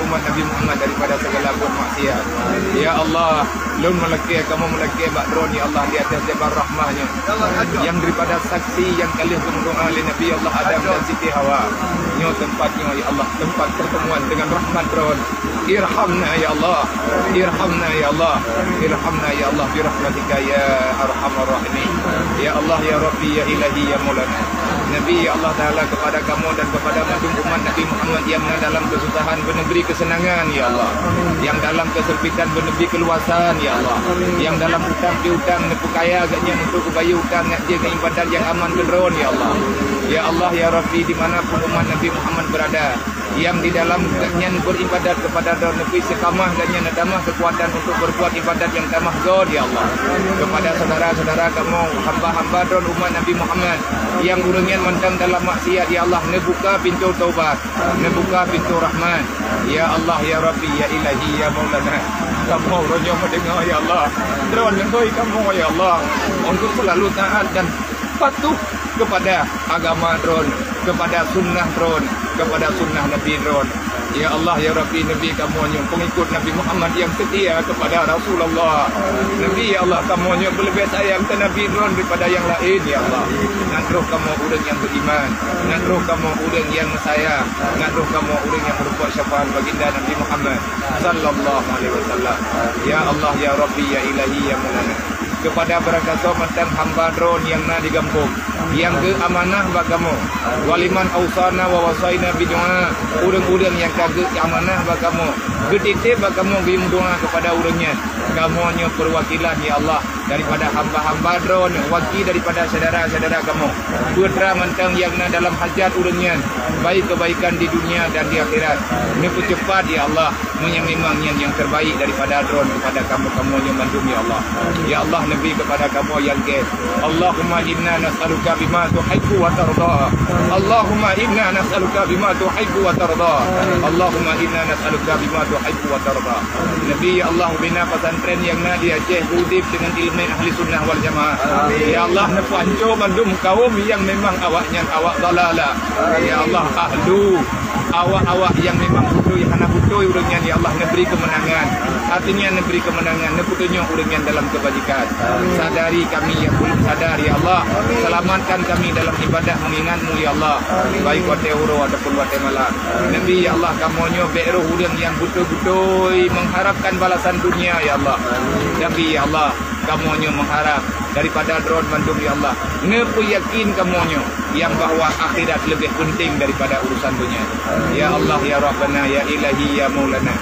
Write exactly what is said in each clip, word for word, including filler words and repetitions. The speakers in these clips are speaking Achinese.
umat Nabi Muhammad daripada segala buet maksiat. Ya Allah, lôn meulakée, kamoe meulakée bak Droen, ya Allah, di ateueh Jabal Rahmah nyoe. Nyang daripada saksi nyang ka lheueh geumeudoá lé Nabi Allah Adam dan Siti Hawa. Nyoe teumpat nyoe, ya Allah, teumpat pertemuan dengan rahmat Droen. Irhamna, ya Allah. Irhamna, ya Allah. Irhamna, ya Allah, birahmatika ya arhamar rahimin. Ya Allah, ya Rabbi, ya Ilahi, ya Maulana. Nabi, ya Allah Taala, kepada kamoe dan kepada mandum umat Nabi Muhammad nyang na dalam kesusahan, beuneubri keuseunangan, ya Allah. Nyang dalam kesempitan, beuneubri keuluasan, ya Allah. Nyang dalam utang piutang, neupeukaya geuhnyan untuk geubayeue utang nyan jeuet keu ibadat nyang aman keu Droen, ya Allah. Ya Allah, ya Rabbi, di mana pun umat Nabi Muhammad berada, nyang di dalam geuhnyan beribadat kepada Droen, neubri istiqamah geuhnyan, neutamah keukuatan untuk berbuat ibadat nyang tamah göt, ya Allah. Kepada saudara-saudara kamoe, hamba-hamba Droen umat Nabi Muhammad, nyang ureuëng nyan mantong dalam maksiat, ya Allah, neubuka pintoe taubat, neubuka pintoe rahmat. Ya Allah, ya Rabbi, ya Ilahi, ya Maulana, kamoe uroe nyoe meudeungoe, ya Allah. Droen neugui kamoe, ya Allah, untuk selalu taat dan patuh kepada agama Droen, kepada sunnah Droen, kepada sunnah Nabi Droen. Ya Allah, ya Rabbi, neubri kamoe nyoe pengikut Nabi Muhammad yang setia kepada Rasulullah. Neubri, ya Allah, kamoe nyoe beuleubeh sayang keu Nabi Droen daripada nyang laén, ya Allah. Ngat roh kamoe ureuëng nyang beriman, ngat roh kamoe ureuëng nyang meusayang, ngat roh kamoe ureuëng nyang meureumpok syafaat baginda Nabi Muhammad sallallahu alaihi wasallam. Ya Allah, ya Rabbi, ya Ilahi, ya Maulana. Kepada beurangkasoe mantong hamba Droen nyang na di gampông, nyang geu amanah bak kamoe. Waliman ausana wa wasaina bidoa, ureuëng-ureuëng nyang ka geu amanah bak kamoe, geutitép bak kamoe geuyue meudoá kepada ureuëng nyan. Kamoe nyoe peuwakilan, ya Allah, daripada hamba-hamba Droen, waki daripada syedara-syedara kamoe. Peutra mantong nyang na dalam hajat ureuëng nyan, baik kebaikan di dunia dan di akhirat. Neupeuteupat, ya Allah, meunyoe memang nyan nyang terbaik daripada Droen kepada kamoe-kamoe nyoe mandum, ya Allah. Ya Allah, neubri kepada kamoe nyang gét. Allahumma inna nas'aluka bima tuhibbu wa tarda. Allahumma inna nas'aluka bima tuhibbu wa tarda. Allahumma inna nas'aluka bima tuhibbu wa tarda. Neubri, ya Allah, ubena pesantren nyang na di Aceh udeb deungon ileumèe ahli sunnah wal jamaah. Ya Allah, neupeuhanco bandum kaum nyang memang awaknyan awak dalalah. Ya Allah, ahlu awak-awak nyang memang beutôi hana beutôi ureuëng nyan, ya Allah, neubri keumeunangan. Artinya neubri keumeunangan, neupeutunyok ureuëng nyan dalam keubajikan. Sadari kami nyang belum sadar, ya Allah. Selamatkan kami dalam ibadah mengingat-Mu, ya Allah, baik watèe uroe ataupun watèe malam. Neubri, ya Allah, kamoe nyoe bèk roh ureuëng nyang beutôi-beutôi mengharapkan balasan dunia, ya Allah. Neubri, ya Allah, kamoe nyoe mengharap daripada Droen mandum, ya Allah. Neupeuyakin kamoe nyoe nyang bahwa akhirat leubeh peunteng daripada urusan dunia. Ya Allah, ya Rabbana, ya Ilahi, ya Maulana.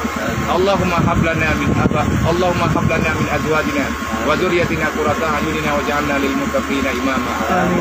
Allahumma hab lana min aba-, Allahumma hab lana min azwajina wa dzurriyyatina qurrata a'yunina waj'alna lil muttaqina imama.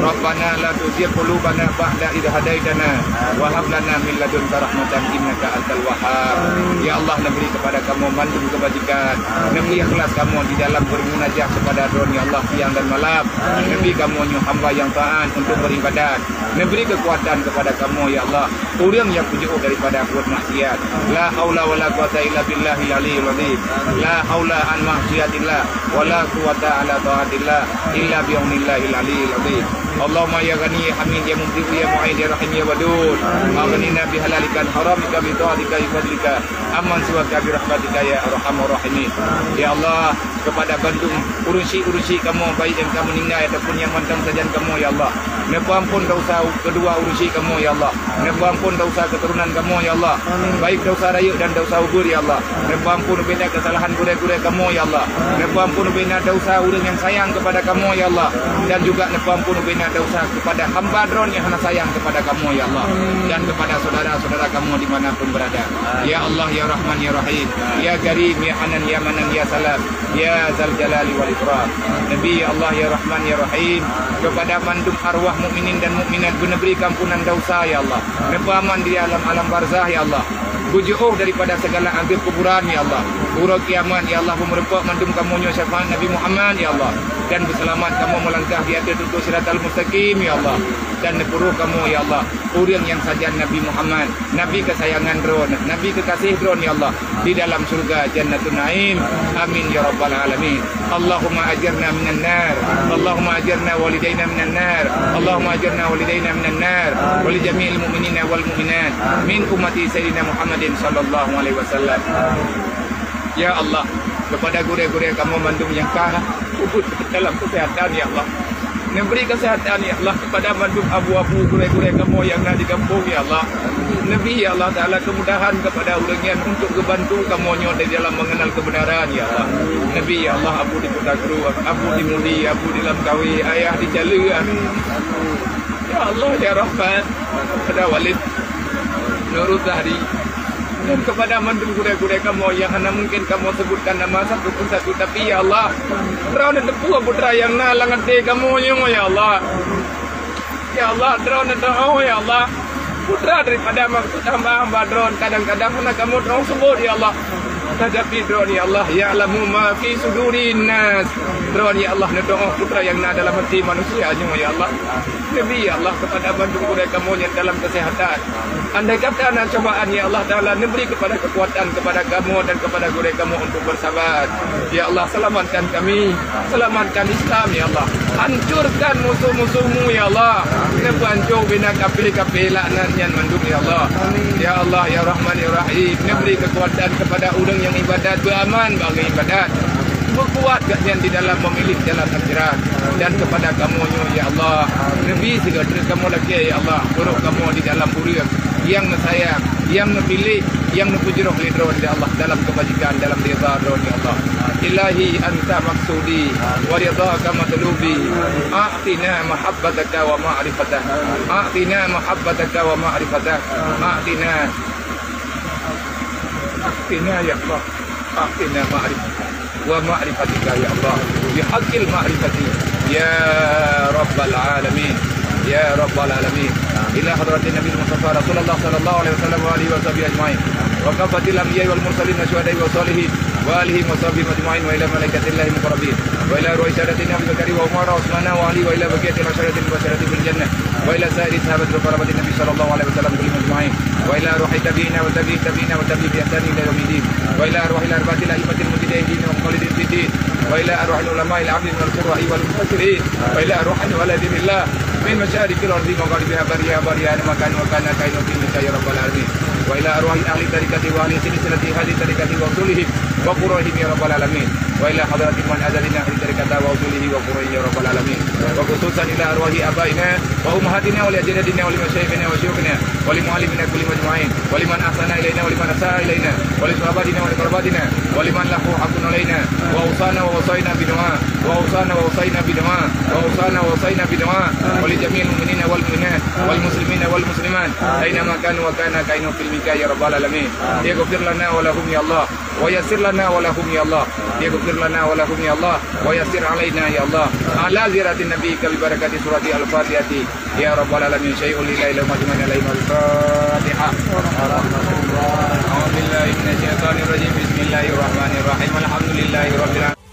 Rabbana la tuzigh qulubana ba'da idh hadaitana wa hab lana min ladunka rahmatan innaka antal wahhab. Ya Allah, neubri kepada kamoe mandum keubajikan. Neubri ikhlas kamoe di dalam bermunajah kepada Droen, ya Allah, siang dan malam. Neubri kamoe nyoe hamba nyang taat untuk beribadat. Neubri keukuatan kepada kamoe, ya Allah. Ureuëng nyang peujiôh daripada buet maksiat. La haula wala quwata illa billahil aliyyil azim. La haula an maksiatillah wala quwata ala taatillah illa bi'aunillahil aliyyil azim. Allahumma ya Ghani ya Hamid ya Mubdi ya Mu'id ya Rahim ya Wadud. Aghnina bihalalika an haramika bi taatika bi fadlika amman siwaka bi rahmatika ya arhamar rahimin. Ya Allah, kepada bandum ureuëng syik-ureuëng syik kamoe, baik nyang ka meuninggai ataupun nyang mantong sajan kamoe, ya Allah. Neupeuampon desya keudua ureuëng syik kamoe, ya Allah. Neupeuampon desya keuturonan kamoe, ya Allah. Baik desya rayeuk dan desya ubeut, ya Allah. Neupeuampon ubena keusalahan gurée-gurée kamoe, ya Allah. Neupeuampon ubena desya ureuëng nyang sayang kepada kamoe, ya Allah. Dan juga neupeuampon ubena desya kepada hamba Droen nyang hana sayang kepada kamoe, ya Allah. Dan kepada saudara-saudara kamoe di mana pun berada. Ya Allah, ya Rahman, ya Rahim, ya Karim, ya Hanan, ya Manan, ya Salam, ya Zal Jalali wal Ikram. Neubri, ya Allah, ya Rahman, ya Rahim, kepada mandum arwah mukminin dan mukminat, beuneubri keampunan desya, ya Allah. Neupeuaman di alam-alam barzah, ya Allah. Beujiôh daripada segala azab kuburan, ya Allah. Uroe kiamat, ya Allah, beumeureumpok mandum kamoe nyoe syafaat Nabi Muhammad, ya Allah. Dan beuseulamat kamoe meulangkah di ateueh tutoe siratal mustaqim, ya Allah. Dan neupuroh kamoe, ya Allah, ureuëng nyang sajan Nabi Muhammad, Nabi keusayangan Droen, Nabi keukaséh Droen, ya Allah, di dalam syurga Jannatun Naim. Amin ya rabbal alamin. Allahumma ajirna minan nar. Allahumma ajirna walidaina minan nar. Allahumma ajirna walidaina minan nar. Wa li jami'il mu'minina wal mu'minat min ummati Sayyidina Muhammad Sallallahu alaihi wasallam. Ya Allah, kepada gurée-gurée kamoe mandum nyang ka puput dalam kesehatan, ya Allah. Neubri kesehatan, ya Allah, kepada mandum abu-abu gurée-gurée kamoe nyang na di gampông, ya Allah. Neubri, ya Allah Taala, kemudahan kepada ureuëng nyan untuk geubantu kamoe nyoe di dalam mengenal kebenaran, ya Allah. Neubri, ya Allah, abu di Kota Gru, abu di Mudi, abu di Langkawi, ayah di Caleue. Ya Allah, ya Rahman, kepada Walid Nurul Zahri, dan kepada mandum gurée-gurée kamoe nyang hana mungkin kamoe sebutkan nama satu persatu, tapi ya Allah, Droeneuh teupeue putra nyang na lam até kamoe nyoe, ya Allah. Ya Allah, Droeneuh teupeue, ya Allah, putra daripada maksud hamba-hamba Droeneuh kadang-kadang hana kamoe teupeue sebut, ya Allah. Tetapi Droeneuh, ya Allah, ya'lamu ma fi sudurin nas. Droeneuh, ya Allah, neuteupeue putra nyang na dalam hati manusia nyoe, ya Allah. Neubri, ya Allah, kepada mandum gurée kamoe nyang dalam kesehatan. Andai kata na cobaan, ya Allah Taala, neubri kepada kekuatan kepada kamoe dan kepada gurée kamoe untuk bersabar. Ya Allah, selamatkan kami, selamatkan Islam, ya Allah. Hancurkan musuh-musuh-Mu, ya Allah. Neupeuhancô bina kafé-kafé laknat nyan mandum, ya Allah. Ya Allah, ya Rahman, ya Rahim, neubri kekuatan kepada ureuëng nyang ibadat, beuaman bagi ibadat. Beukuat gobnyan di dalam memilih jalan akhirat. Dan kepada kamoe nyoe, ya Allah, neubri sigoe treuk kamoe lakée, ya Allah, peuruek kamoe di dalam ureuëng nyang neusayang, nyang neupiléh, nyang neupeujroh lé Droeneuh, ya Allah, dalam keubajikan, dalam ridha Droeneuh, ya Allah. Ilahi anta maqsudi wa ridhaka matlubi. A'tina mahabbataka wa ma'rifataka. A'tina mahabbataka wa ma'rifataka. A'tina, a'tina, ya Allah. A'tina ma'rifataka wa ma'rifatika, ya Allah, bihaqqil ma'rifati, ya Rabbal alamin, ya Rabbal alamin. Ila hadratin Nabi Mustafa Rasulullah sallallahu alaihi wasallam wa alihi wa sahbihi ajmain. Wa kafatil anbiya'i wal mursalin wa syuhada'i wa shalihin wa alihim wa sahbihim ajmain wa ila malaikatillahi muqarrabin. Wa ila ruhi sadatina Abi Bakari wa Umar wa Usmana wa Ali wa ila baqiyatil asyaratil mubasyaratin bil jannah. Wa ila sairi sahabati wa qarabatin Nabi sallallahu alaihi wasallam kullihim ajmain. Wa ila arwahi tabi'ina wa tabi'i tabi'ina wa tabi'i bi ihsanin ila yaumiddin. Wa ila arwahil arba'atil a'immatil mujtahidin wa muqallidin fid din. Wa ila arwahil ulama'il 'amilin wal qurra'i wal mufassirin. Wa ila arwahil waladi fillah min masyariqil ardi wa magharibiha barriha bahriha aina ma kanu wa kana kainahum fil milki ya rabbal alamin. Wa ila arwahi ahli tariqati wa ahli silsilati ahli tariqati wa usulihim wa furu'ihim ya rabbal alamin. Wa ila hadrati man azalina ahli tariqata wa usulihi wa furu'ihim ya rabbal alamin. Wa khususan ila arwahi abaina wa ummahatina wa li ajdadina wa li masyayikhina wa syuyukhina wa li muallimina kullihim ajmain. Wa liman ahsana ilaina wa liman asaa ilaina wa li sahabatina wa li qarabatina wa liman lahu haqqun alaina wa ausana wa wasaina bidu'a wa ausana wa wasaina bidu'a wa ausana wa wasaina bidu'a wa li jami'il mu'minina wal mu'minat wal muslimina wal muslimat aina ma kanu wa kana kainahum fil milki ya rabbal alamin. Ighfir lana wa lahum ya Allah. Wa yassir lana wa lahum ya Allah. Ighfir lana wa lahum ya Allah. Wa yassir alaina ya Allah. Ala ziyarati nabiyika bi barakati surati Al-Fatihati. Ya rabbal alamin. Syai'un lillahi lahum ajmain alaihim al-Fatihah. A'udzu billahi minasyaitonir rajim. Bismillahirrahmanirrahim. Alhamdulillahi rabbil alamin.